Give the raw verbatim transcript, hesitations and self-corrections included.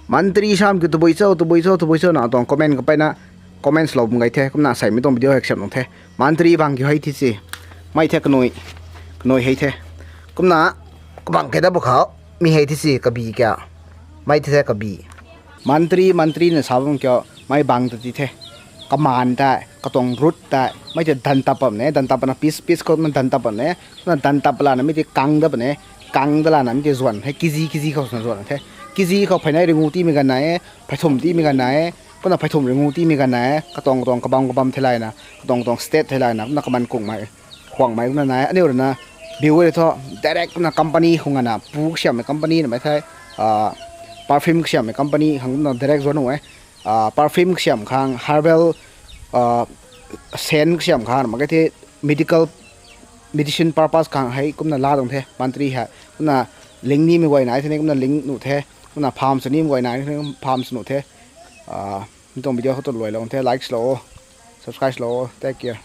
Mantri sam kiu tabui cho, tabui cho, tabui cho na tuang comment kapeyna, comments lou bam gay the. Kumna seimei tuang video hei kasiam tuang the. Mantri bang kiu hei thi si. Mei the kanui, kanui hei the. Kumna kabang keda bu khou, mi hei thi si kabi kya. Mei thi the kabi. Mantri, mantri na sa bam kiu, mei bang ta ti the. Kaman tei, katuang root tei, mei tei dan tap bam ne, dan tap na piece, piece khou na dan tap bam ne, na dan tap lana mei tei kang da bam ne, kang da lana mei tei zuan, hei kg, kg khou swna zuan the. Kg khou pheynei ringu tiimei ganv nai e, pheythum tiimei ganv nai e, kumna pheythum ringu tiimei ganv nai e, katuang katuang kabam kabam theilayna, katuang katuang state theilayna, kumna kaman kungmei, khuangmei kumna nai e, aniu rui na, biu e thu, direct kumna company khou ngana, pu kasiammei company na mei the, perfume kasiammei company khang kumna direct zuan nuh e, perfume kasiam khang, herbal, scent kasiam khang, mak khe the, medical, medicine purpose khang hei kumna laa tuang the, mantri hei. Kumna ling nimei guay nai the ni, kumna ling nuh the. Kumna farm sw nimei guay nai the, farm sw nuh the. Mi tuang video khou tu luailou the, like swlou, subscribe swlou, take care.